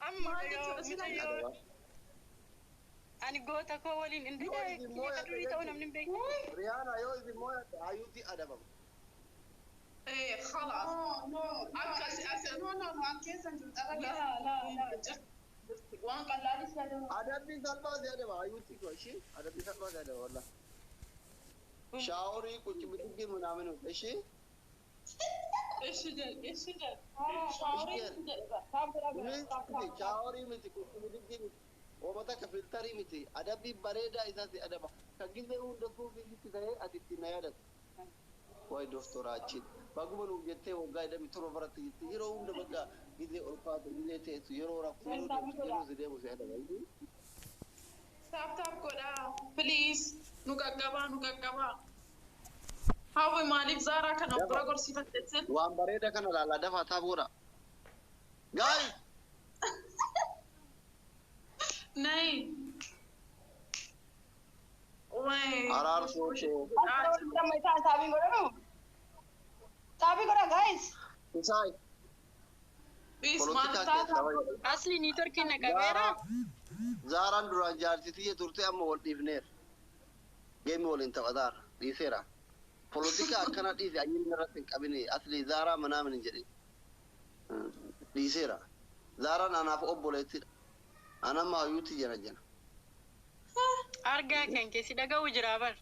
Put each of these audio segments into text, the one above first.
Amma Maal yoo jechuudha sila? mucayyoo Adaba. ani goota koo waliin Yoo indee isin kiyya moo'atte ka durii ta'uu jechuudha. namni hin beekne. Riyaana yoo isin moo'atte hayyuutti adabama. Eh, خلاص. No, no, Akkas as no, no, no, an keessa hin jiru, xarra Laa keessa laa laa. jirti. waan qallaalis yaadamu. Adabbii salphaa si adaba hayyuutti ko ishii adabbii salphaa si adaba wallah. Shaaworii ቁጭ ብድግ ምናምን እሺ Ishi jedhe, ishi jedhe. Shaaworii Ishee. jedhe, tap godhaa godhaa, tap miti tap tap. shaaworii miti ቁጭ ብድግ miti oomata ka filtarii miti adabbii bareedaa isaa si adaba kan gisee hunda suufii sitti ta'ee ati ittiin na yaadatu. Wayi doktoraachiin baguma nuuf jettee waggaa 27 baratti jirti yeroo hunda bakka gisee ol kaatu gisee teessu yeroo raftu yeroo deemtu yeroo si deemu si adaba. Tap tap godhaa. Please. Nu qaqqabaa, nu qaqqabaa. Hawwi maaliif Zaaraa kana of bira gorsiifatte sen? Waan bareeda kana laallaa dafaa tap godha. Guys! Nayi. Wayi. Araarsoo koo. Amma isaan taabiin godhanu. Taabii godhaa guys. Isaay Please maal polotikaa tap keessaa tap wayi. godhu? Asli niitworkiin na qabeera. Zaaraan duraan jaarsitii turte amma wal dhiifneera. Geemi waliin taphataara dhiiseera. Polotika akkana dhiise anyinni irratti hin qabine asli Zaaraa manaamin hin jedhin. Dhiiseera. Zaaraan anaaf obboleettidha. Anamma hayyuutti jana jana. Argaa kan keessi dhaga'u jira bar.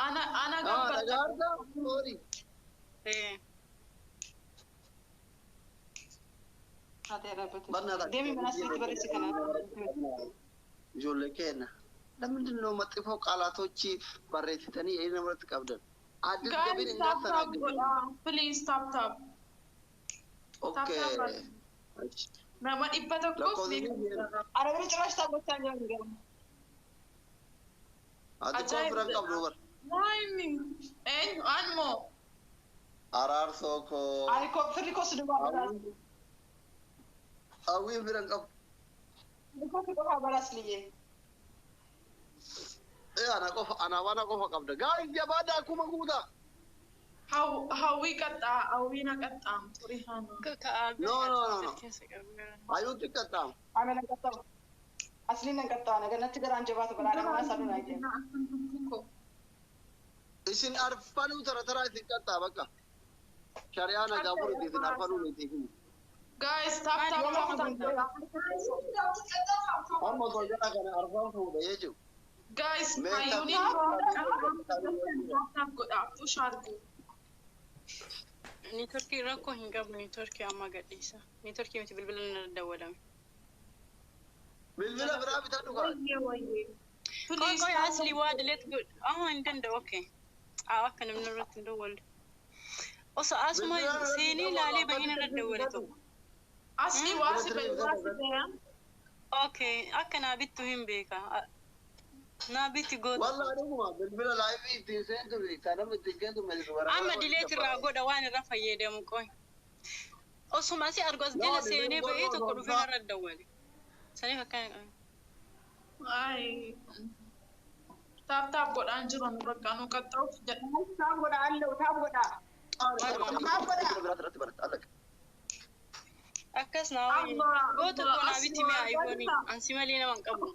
Ana ana Ah, gabbarta. dhagaa argaa? Sorry. Eh. Barnaa Deemi mana asitti barreessi kana. Ijoollee keenya. ለምንድን ነው መጥፎ ቃላቶች barreessitanii inni irratti qabdan? Addis Guys, gabin tap tap እንዳስተናግድ godhaa. Please tap tap. Okay. Nama 100 Lakkoofsi Ara bira ciraash taphachaa jiran garuu. Ati koo bira qabdu bar. Waayini. Eenyu anmoo? Araarsoo koo. Ani koo firri koo si duwwaa baraas. Hawwiin bira hin qabdu. Firri koo si qofaa baraas liyyee. Ee ana qofa ana waan qofa qabda. Gaa'is jabaadhaa akkuma guutaa. Hawwii qaxxaa, hawwii na qaxxaamtu Rihaana. No, no, no, no. Hayyuutti qaxxaamu. Ana nan qaxxaamu. Asliin nan qaxxaamu. Ganatti garaan jabaatu baraan ammaa isaa dunaa jee. Isin arfanuu tara tara isin qaxxaa bakka. Shari'aa nagaa furiiti isin arfanuu miti. Guys, tap tap tap tap. Amma osoo jala kana arfan fuudha jechuudha. Guys, Mee hayyuuniin tap tap godhaa. Push argu. Niitworkii rakkoo hin qabu niitworkii amma gadhiisa. Niitworkii miti bilbila na dawwalame. Bilbila biraa bitadhu kaa. Wayyee wayyee. Qoy Please qoy tap asli waa delete godhu. Ah hin danda'u okay. Ah akka namni irratti hin dawwalle. Osoo asuma seenee ilaalee baay'ina irra dawwale tokko. Asli waa si bahe waa si bahe. Okay akka naa bittu hin beeka. Naa bitti goota. Wallah dhuguma bilbila laayifii ittiin seentu kan namni ittiin seentu Amma delete irraa godha waan irra fayyadamu qoy. Osuma asii argu as jala seenee bahee tokko dhufee narra dawwale. Saniif akkana. Ay. Tap tap godhaan jiru nu bakka nu qaxxa'uuf jedha. Tap godhaa allahu tap godhaa. Akkas naa wayya. Goota koo naa bitti mi'a iPhone. Ansi malee nama hin qabu.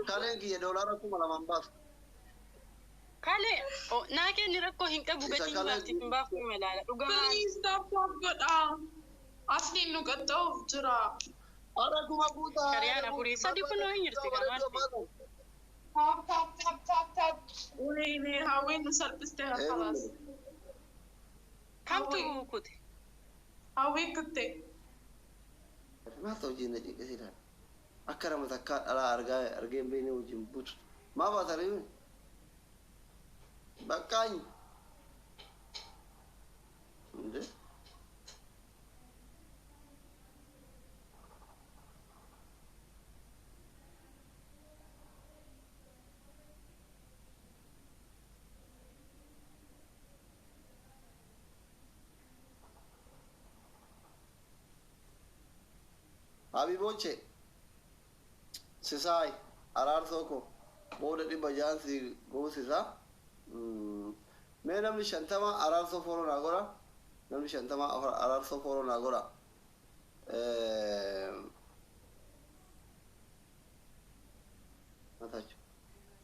Kaleen kiyya $2,000 baasu. Kalee naa kenni rakkoo hin qabu Isa gatiin kalee- baatti hin baafuu malaala. Dhugaa Please tap tap godhaa. Asliin nu qaxxa'uuf jira. Ara kuma guutaa. Kariyaan afurii sadi kunoo hin jirti kan maal Tap tap tap tap tap. Wayne hawwiin nu salphiste khalaas. Kamtu kute? Hawwii kutte. Maata hojiin na cinqisiidha. Akka nama takkaa dhalaa argaa argee hin beekne wajjin butu. Maa baatanii? Baqqaañ. እንዴ? Habiboche Sisaay araarsoo koo booda 600 si goosisa. Mee namni 50 araarsoo follow naa godha. Namni 50 araarsoo follow naa godha. Matachu.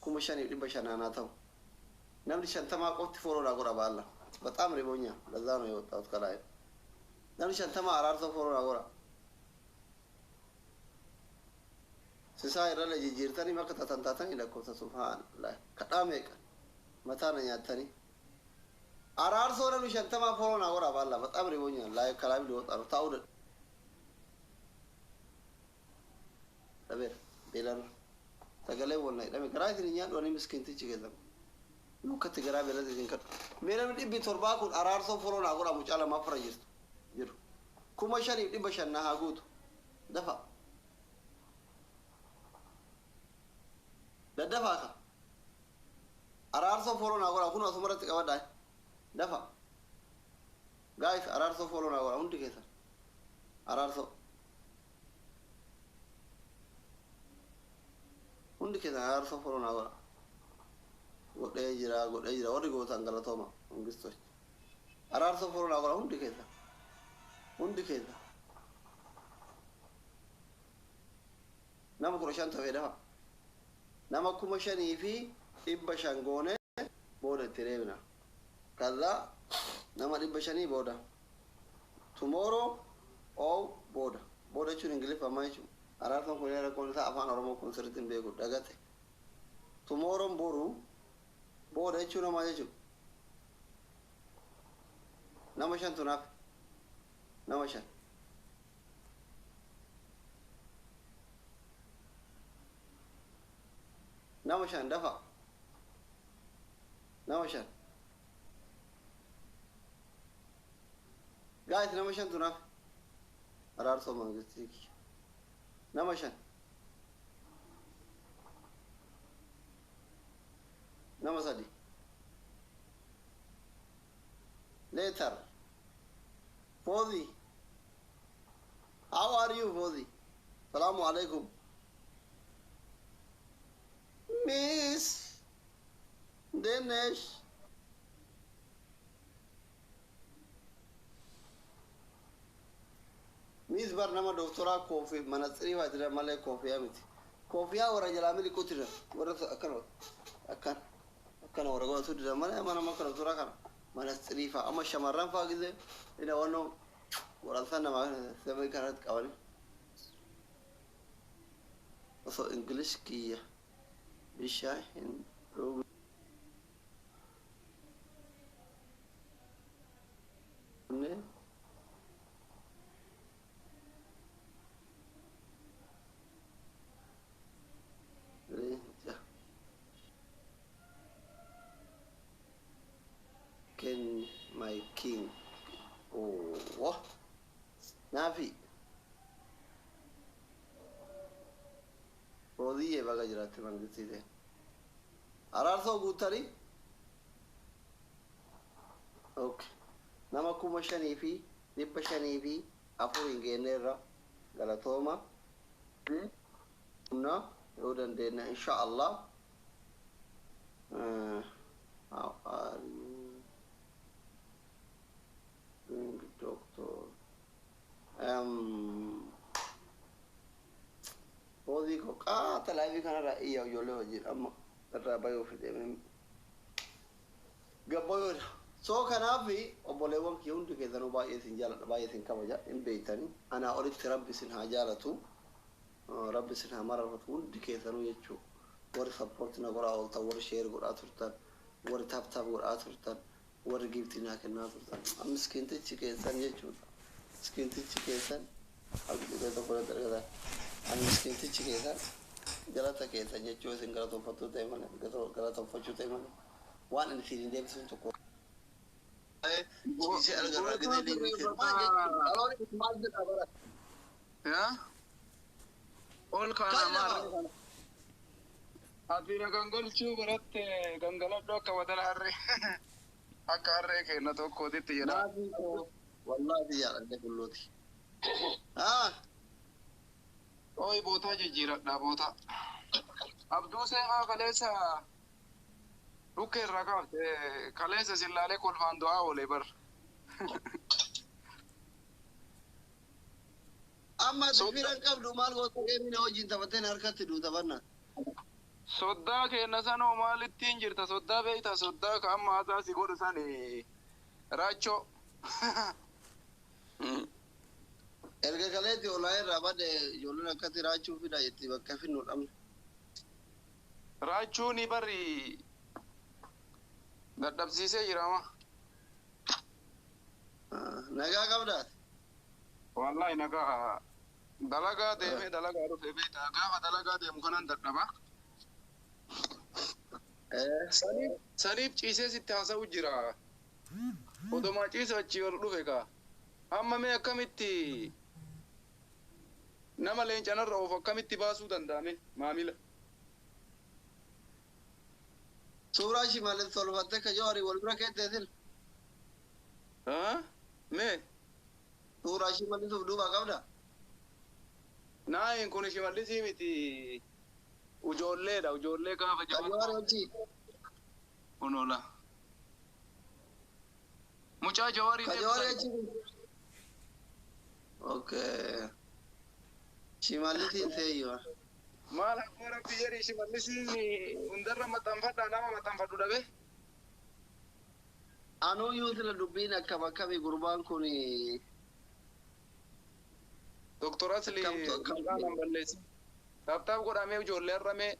5,500 naa ta'u. Namni 50 qofti follow naa godha baalla. በጣም ርቦኛል። ለዛ ነው የወጣሁት ከላይ። Namni 50 araarsoo follow naa godha. Sisaa irra jijjiirtanii bakka taatan taatanii lakkoofsa subhaanallah. Kadhaa meeqa mataa na nyaattanii. Araarsoo namni 50 follow naa godha baalla. በጣም ርቦኛል። ላይ ከላይ ሊወጣ ነው ታው dhabeera beelarra sagalee walna hidhame garaa isin hin nyaadhu ani miskiintichi keessan lukkatti garaa beelatti isin kadhu. Mee namni 700 kun araarsoo follow naa godha mucaa lamaaf jirtu jiru 5,500 naa haa guutu dafa daddafaa ka araarsoo follow naa godha kun asuma irratti qabadhaa dafa guys araarsoo follow naa godha hundi keessan araarsoo hundi keessan araarsoo follow naa godha. Godhee jira godhee jira warri gootan galatooma mangistoች araarsoo follow naa godha hundi keessan hundi keessan nama 15 ta'ee dafa nama 5,500 goone booda itti deebina. ከዛ nama 500 booda tomorrow or booda booda jechuun ingiliffamaa jechuudha. Araarsoon kun rakkoon isaa afaan Oromoo kun sirriitti hin beeku dhagate. Tomorrow boru booda jechuun namaa jechuudha. Nama 5 naaf nama 5. Nama 5 dafa nama 5 guys nama 5 naaf araarsoo mangistii nama 5 nama 3 later. Fozi, how are you Fozi? Salamu alaikum Miss Dinesh. Miss bar nama doktora koofii manatsirii fa'aa jira malee koofiyaa miti. Koofiyaa warra jalaa miliquutu jira. Warra akkana akkan akkana warra godhatu jira malee amma nama akka doktora kana manatsirii fa'aa amma shamarran fa'aa gisee ina wannoo warra namaa sabai kanatti qabani. Osoo Ingilish kiyya bishaan hin dhugne. Ken my king. Oh, Nafi. Foziyyee baga jiraatte mangistii ta'e. Araarsoo guuttanii? Okay. Nama 5,504 hin geenyeerra galatooma. Humna yoo dandeenya insha Allah. How are you doing, doctor? Foozii koo qaata live kanarraa iyya ijoollee hojii amma irraa bayuuf deemee gabbayoodha. So kanaaf obboleewwan kiyya hundi keessanuu baay'ee isin jaaladha baay'ee isin kabaja hin beektanii anaa olitti rabbi isin haa jaalatu rabbi isin haa mararfatu hundi keessanuu jechuu warri support na godhaa ooltan warri share godhaa turtan warri tap tap godhaa turtan warri giiftii naa kennaa turtan miskiintichi keessan jechuudha. Miskiintichi keessan abdii tokko irratti argatan. Ani miskiintichi keessan galata keessan jechuu isin galatoonfattuu ta'e malee galatoonfachuu ta'e malee waan inni siin deebisuun tokko. Ciisee argarraa gidee deebisee maal jechuudha? Maal jedha bara? Yaa? Ol kaana maal? Ati na gangalchuu baratte gangaladhu akka badala harree akka harree kenna tokkootitti jedha. Wallaahi jaaladhe qullooti. Ah! Oi bootaa jijjiiradha bootaa. Abduu Seefaa kaleessa dhukkee irraa kaafte kaleessa sillaalee kolfaan du'aa oolee bar. Amma fira qabdu maal gootu eemina wajjin taphateen harkatti duuta banna. Soddaa keenya sanoo maalittiin jirta? Soddaa beektaa? Soddaa ka amma haasaa si godhu sani raachoo. Erga kaleetti olaa irraa bade ijoolleen akkatti raachuu fida jetti bakka finnu dhabne. Raachuun barri dadhabsiisee jira ama. Nagaa qabdaat? Wallahi nagaa, dalagaa deemee dalagaa dhufe beektaa, gaafa dalagaa deemu kanan dadhaba. Saniif ciisee sitti haasa'u jira. Odomaa ciise achii ol dhufe kaa. Amma mee akkamitti nama leencanarra oofu akkamitti baasuu danda'ame maamila? Suuraa shimallis tolfattee ka Jawaarii wal bira keetteetin. Mee? Suuraa shimallisuuf duuba qabda? Naayin kun shimallisii miti, ujoolleedha, ujoollee gaafa Ka Jawaarii achi. Kunola. Mucaa Jawaarii. Ka Jawaarii achi. Okay. Shimallisiin seeyyoo. Maal akkuma rabbi jedhi, shimallisiin hundarra maxxanfadhaa, nama maxxanfadhu dhabe. Anuu yuu sila dubbiin akkam akkamii gurbaan kun? Doktor Asli Kamtu akkam? Maqaan balleessi. Tap tap godhamee ijoollee har'a mee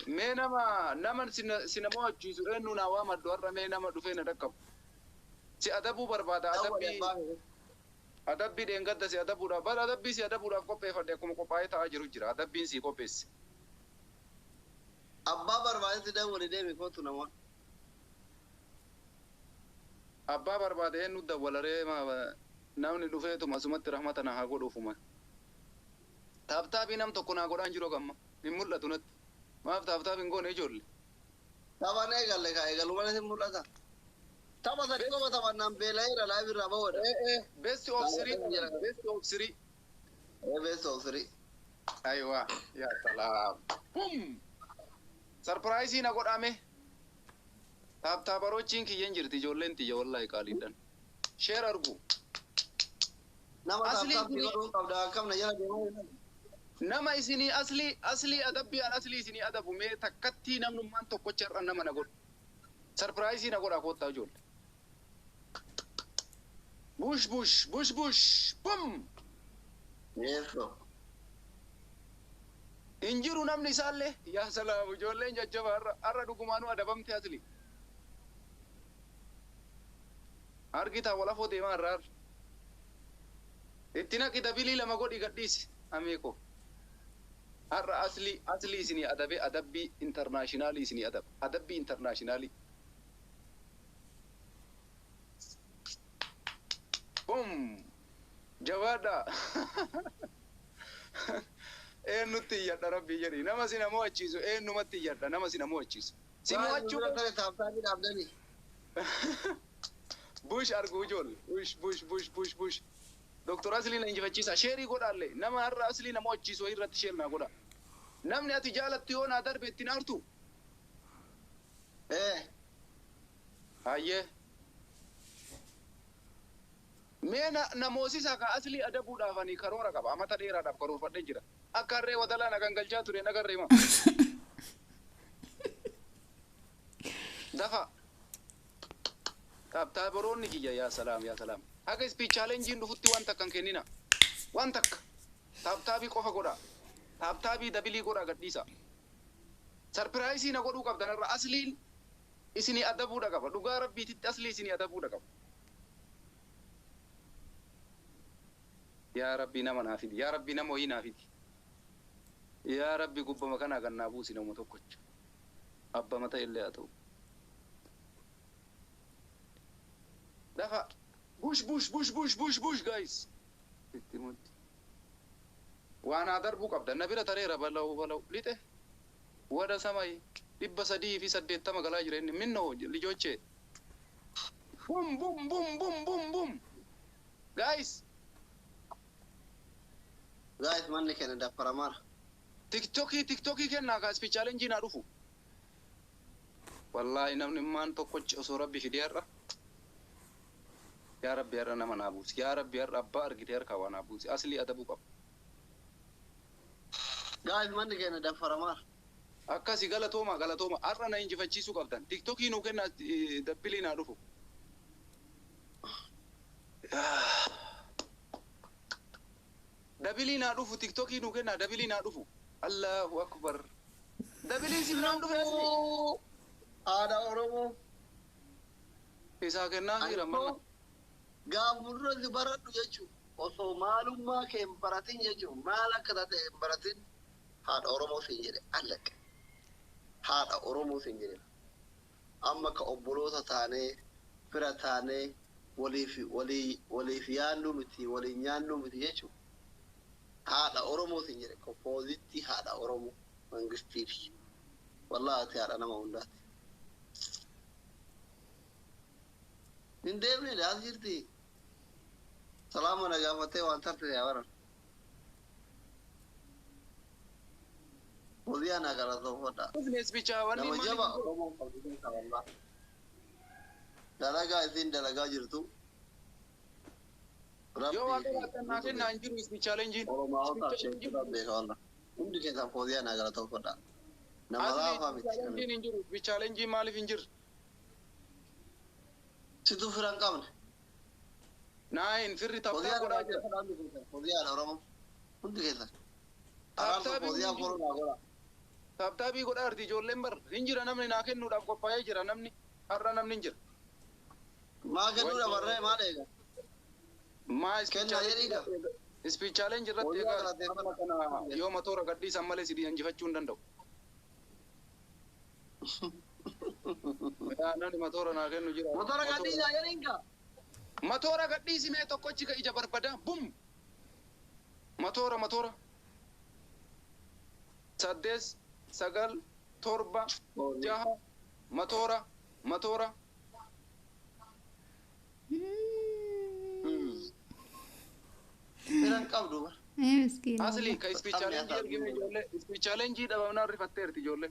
mee nama si nama wachiisu eenyu naa waamaddu har'a, mee nama dhufee na dhaqqabu. Si adabuu barbaada, adabbii dheengadda si adabuudhaaf bara adabbii si adabuudhaaf qopheeffadhe, akkuma qophaa'ee taa'aa jiru jira adabbiin si qopheesse. Abbaa barbaadetti dawwali, deemi kootu namoonni. Abbaa barbaade eenyu dawwalaree? Namni dhufeetuma asumatti rahmata na haa godhuufuma. Tap tapii nam tokko naa godhaan jiru gamma hin mul'atu natti. Maaf tap tap hin goone ijoollee? Taphaan eegalle kaa, eegalu malee sin mul'ata. Tapha sadii qofa taphannaan beela'eera, live irraa bahuudha. Best of three, best of three. Best of three. Aywa, yaa salaam. Bum! Surprise na godhame. Tap taparochiin kiyyan jirti ijoolleen tiyya, wallahi qaaliidhaan. Share argu. Nama Asli tap tapii godhuu qabda, akkam na jala deemaa. Nama isinii aslii aslii adabbii an aslii isinii adabu mee takkattii namnummaan tokkocha irra nama na godhu. Surprise na godha, koottaa ijoollee. Bush bush bush bush bum! Yeeso. Hin jiru namni isaallee, yaa salaam, ijoolleen jajjaba har'a har'a dhugumaanuu adabamte asli. Argitaa walafoo deemaa har'a har'a. Itti naqi, dabilii lama godhi gadhiisi ameeko. Har'a aslii aslii isinii adabe, adabbii internationalii isinii adaba, adabbii internationalii. Bum! Jabaadha. Eenyutti iyyadha rabbii jedhi, nama si nama achiisu eenyumatti iyyadha, nama si nama achiisu. Si mo'achuu Tare tap tapii dhaabdanii. Bush argu ijoollee, bush bush bush bush bush. Doktor Asliin injifachiisa, share godhaallee, nama har'a aslii nama achiisu irratti share naa godha. Namni ati jaalattu yoo naa darbe ittiin aartu. Eh. Hayyee. Mee na moosisa ka aslii adabuudhaaf ani karoora qaba, amata dheeraadhaaf karoorfadhee jira. Akka harree wadalaa na gangalchaa ture nagarree ma. Dafa. Taaptaaboroonni kiyya, yaa salaam, yaa salaam. Haga speed challengeiin dhufutti waan takka hin kennina. Waan takka. Tap tapii qofa godha. Tap tapii dabilii godha gadhiisa. Surprise na godhuu qabdan irra asliin isinii adabuudha qaba. Dhugaa rabbiititti aslii isinii adabuudha qaba. Yaa rabbii nama naa fidi. Yaa rabbii nama wayii naa fidi. Yaa rabbi gubbama kanaa kan naa buusi nama tokkocha. Abba mata illee haa ta'u. Dafa. Bush bush bush bush bush bush, guys. Itti mutti. Waan haa darbuu qabda. Na bira tareera, bala'u bala'u. Lixe. Wada samai 380 galaa jira inni minnoo lijochee. Bum bum bum bum bum bum. Guys. Guys, manni keenya daffaramaara. Tiktokii tiktokii kennaa kaa speed challenge naa dhufu. Wallaahi namni maan tokkochi osoo rabbi fidee har'a. Yaa Rabbi har'a nama naa buusi. Yaa Rabbi har'a abbaa argite harkaa waa naa buusi. Aslii adabuu qaba. Gaa'is manni keenya daffaramaa. Akkasi galatooma galatooma har'a na injifachiisuu qabdan. Tiktokii nuu kenna dabbilii naa dhufu. Dabilii naa dhufu tiktokii nuu kenna dabilii naa dhufu. Allahu akbar. Dabiliin si biraan dhufe asli. Aadaa Oromoo. Isaa kennaa jira mana. Gaafuma dura si baradhu jechuun osoo maalummaa kee hin baratin jechuun maal akka taate hin baratin haadha Oromoo siin jedhe allaqe. Haadha Oromoo siin jedhe. Amma ka obboloota taanee fira taanee waliif walii waliif yaadnu miti waliin nyaannu miti jechuun haadha Oromoo siin jedhe kopoozittii haadha Oromoo mangistiiti. Wallaahi ati haadha nama hundaati. Hin deemne as jirti. Salaama na gaafatee waan tarte yaa baran. Hojii na galatoofadha. Business bichaa wanni Nama maali? jaba Oromoon qabdu keessa wallaahi. Dalagaa isin dalagaa jirtu. Yoo waan Rabbii qabaattan naa kennaa hin jiru ispi chaalenjiin. Oromootaaf sheekota beeka wallaahi. Hundi keessan fooziyaa na galatoofadha. Nama laafaa Asli miti. chaalenjiin hin jiru. Ispi chaalenjiin maaliif hin jirre? Situ fira hin qabne. Naayin firri taphtaa Fooziyaa na godhaa jira. galatoofadha hundi keessan. Fooziyaadha Oromoo. Hundi keessan. Araarsu Taphtaa fooziyaa hin jiru. foloo naa godhaa. Taphtaa godhaa jirti ijoolleen bar hin jira namni naa kennuudhaaf qophaa'ee jira namni har'a namni hin jira. Maa kennuu dabarree maal eega? Maa Kennaa jedhii gaa. ispi chaalenjii irratti Fooziyaa egaa galateeffadha. amma kana yoo matoora gadhiisan malee sidii injifachuu hin danda'u. Yaa namni matoora naa kennu jira. Motora gadhiisaa jedhiin gaa. Matoora gadhiisi mee tokkochi ka ija barbada bum. Matoora matoora. 8 9 7 6 matoora matoora. Fira hin qabdu bar. Miskiina. Asli ka ispi chaalenjii argime ijoollee ispi chaalenjii dhabamnaan rifatteerti ijoollee.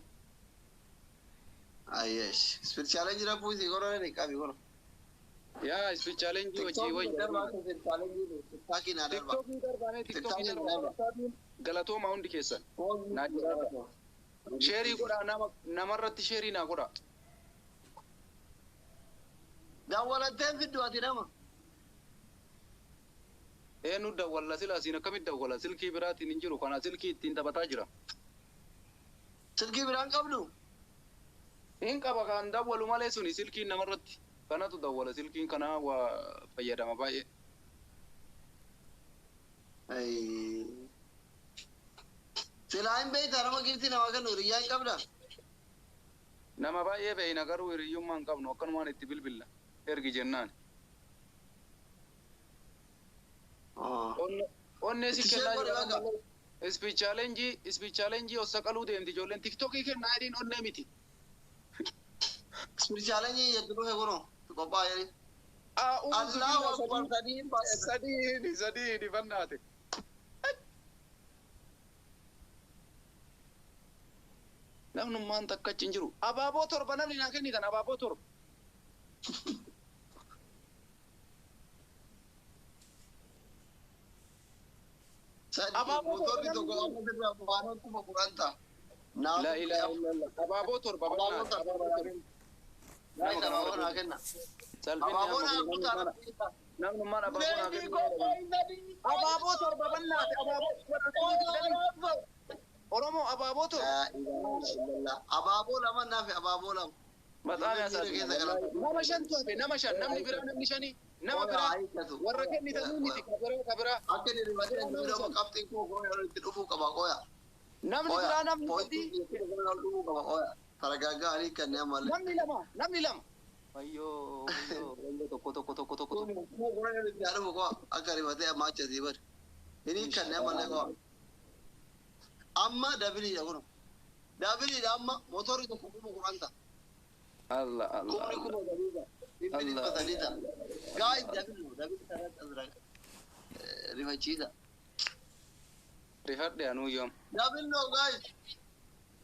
Ayyeesh. Speed challenge rakkoo isii godhan ni qabi godhan. Yaa ispi chaalenjii hojii wayya. Tiktookii naa darba. Tiktokii darbame tiktokii darbame galatooma hundi keessan. Naa jiraadha. Sheerii godhaa nama namarratti sheerii naa godhaa. Dawwalatteen fiddu ati nama. Eenyu dawwalla sila asiin akkamitti dawwala silkii biraatiin hin jiru kana silkii ittiin taphataa jira. Silkii biraan qabdu. Hin qaba kan dawwalu malee suni silkiin namarratti kanatu dawwala silkiin kanaa waa fayyadama baay'ee. Silaa hin beektaa nama giftii nama kennu hiriyyaa hin qabdaa? Nama baay'ee beeyna garuu hiriyyummaa hin qabnu akkanumaan itti bilbilla ergi jennaan. Onnee si Itti kennaa shee godhi jira. baga. Ispi chaalenjii ispi chaalenjii ossa qaluu deemti ijoolleen tiktokii kennaa jedhiin onnee miti. Speed challenge jedhu dhufe kunoo qophaa'ee jedhi. A'uuzu Allahu akbar sadiin baay'ata. sadiini sadiini fannaate. Namnummaan takka achi hin jiru. Abaaboo 7 namni naa kennitan abaaboo 7. Sadi Abaaboo motorri torba tokko amma sirraa waan 10,000 ta'a. La ilaha illallah. Abaaboo 7 Abaaboo bannaate. 7 Abaaboo naa 7. kenna. Guys, abaaboo naa kenna. Salphinni Abaaboo naa amma kutaa. namnummaan abaaboo naa Leenji kennu. qophaa'ii. Abaaboo 7 bannaate. Abaaboo Oromoo abaaboo 7. Laa ilaaha illallah. Abaaboo lama naafe abaaboo lama. Maxaan Miira keessa galan. Nama shantu hafe nama shan namni biraa namni shani nama biraa warra kennitanuu miti ka biraa ka biraa Akka inni rifatee miira amma qabxiin koo qoya itti dhufuu qaba qoya. namni Qoya. biraa namni Poointiin sadii ol dhufuu qaba qoya. Taragaaggaanii kanneen ammallee. namni lama namni lama. Wayyoo wayyoo wayyoo tokko tokko tokko tokko tokko. Koo qoya itti dhufu qoya. Akka rifatee amma achi asii bari. Inni kanneen ammallee qoya. Amma dabiliidha kun. Dabiliidha amma motorri tokko 10,000 ta'a. Allah Allah. Kumni 3,000 ta'a. Dhibbi 300 ta'a. Gaa'is dabilii dabilii kanatti as rifachiisa. Rifadhe anuu yoom. Dabilnoo gaa'is.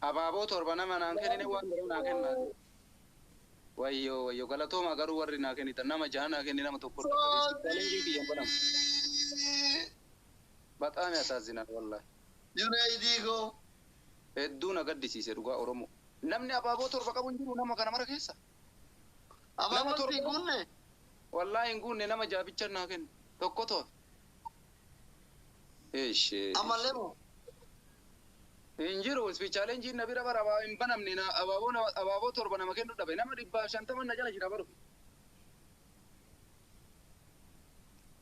Abaaboo 7 nama naan kennine waan biraa naa kennaa. Wayyoo wayyoo galatooma garuu warri naa kennitan nama jaha naa kenni nama tokko challenge kiyyan godhama. በጣም ያሳዝናል ወላሂ። Junaydii koo. Hedduu na gaddisiise dhugaa Oromoo. Namni abaaboo torba qabu hin jiru nama kana mara keessa. Abaaboon torba. si guunne. Wallaahi hin guunne nama jaabicha naa kennu tokko to'e. Eesh. Ammallee moo? Hin jiru challenge na bira bara hin banamne na abaaboo abaaboo torba nama kennu dhabe nama 150 na jala jira baru.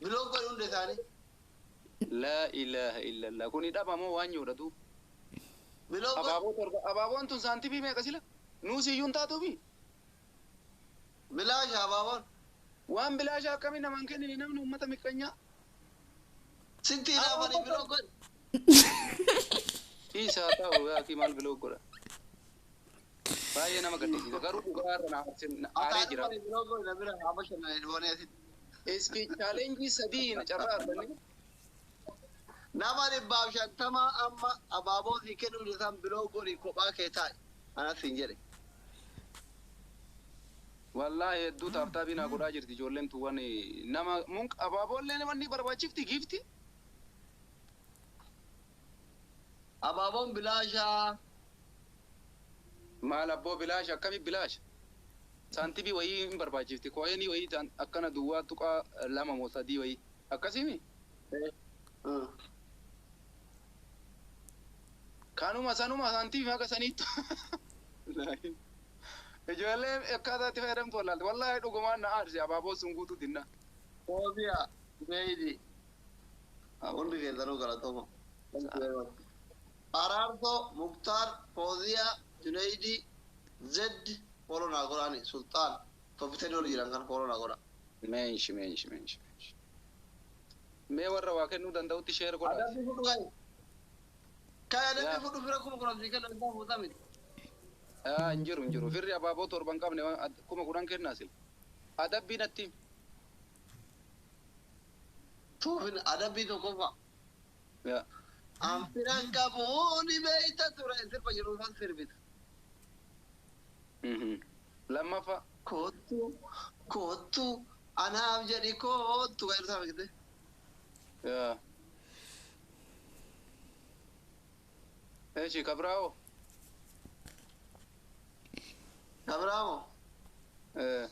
Biloo godhu hunda isaanii. Laa ilaaha illallah kuni dhabamoo waan nyoodhatu. Biloo godhu. Abaaboo torba abaaboon tun saantibii meeqa sila? Nuus iyyuu hin taatuufi. Bilaasha abaaboon. Waan bilaasha akkamii namaan kennine namni uummata miqqanyaa. Sitti hinaafanii biloo godhu. Isaa ta'u yaakii maal biloo godha. Baay'ee nama gaddisiisa garuu dhugaa irra na aaree jira. Ataanumani biloo godhu na bira haa bashannanee boonee asitti. Iski challenge sadii na carraa arganne. Nama 150 amma abaaboo sii kennuu isaan biloo godhi kophaa kee taa'i. Anas hin jedhe. Wallaahi hedduu tap tapii naa godhaa jirti ijoolleen tun waan nama mun abaaboollee wanni barbaachifti giifti. Abaaboon bilaashaa. Maal abboo bilaasha akkami bilaasha? Saantibii wayii hin barbaachifti coinii wayii akkana duwwaa tuqaa lama moo sadii wayii akkasimi. Kanuma sanuma saantibii haga saniittu. Ijoolleen akkaataa itti fayyadamtu wallaalte wallaahi dhugumaan na aarse abaaboo sun guutuu dinna. Fooziyaa. Meeydi. Hundi keessanuu galatooma. Araarsoo, Muktaar, Fooziyaa, Junaydii, Zed, follow naa godhaani, Sultaan, toffitanii ol jiran kan follow naa godha. Meenshi meenshi meenshi meenshi. Mee warra waa kennuu danda'utti share godhaa. Adabbii fudhu kai. Kai adabbii fudhu fira 10,000 sii kenna isaa fuuta miti. Hin jiru hin jiru. Firri abaaboo torban qabne 10,000 kennaa sila. Adabbii natti himi. Tuufin adabbii tokkoffaa. Yaa. An firan qabu ni beeyta ture sirba jiru san sirbita. Lammaffaa. Kottu kottu anaaf jedhi kottu kan jedhu beekte. Yaa. Eeshi kabraa'oo. Kabraamoo. Eh.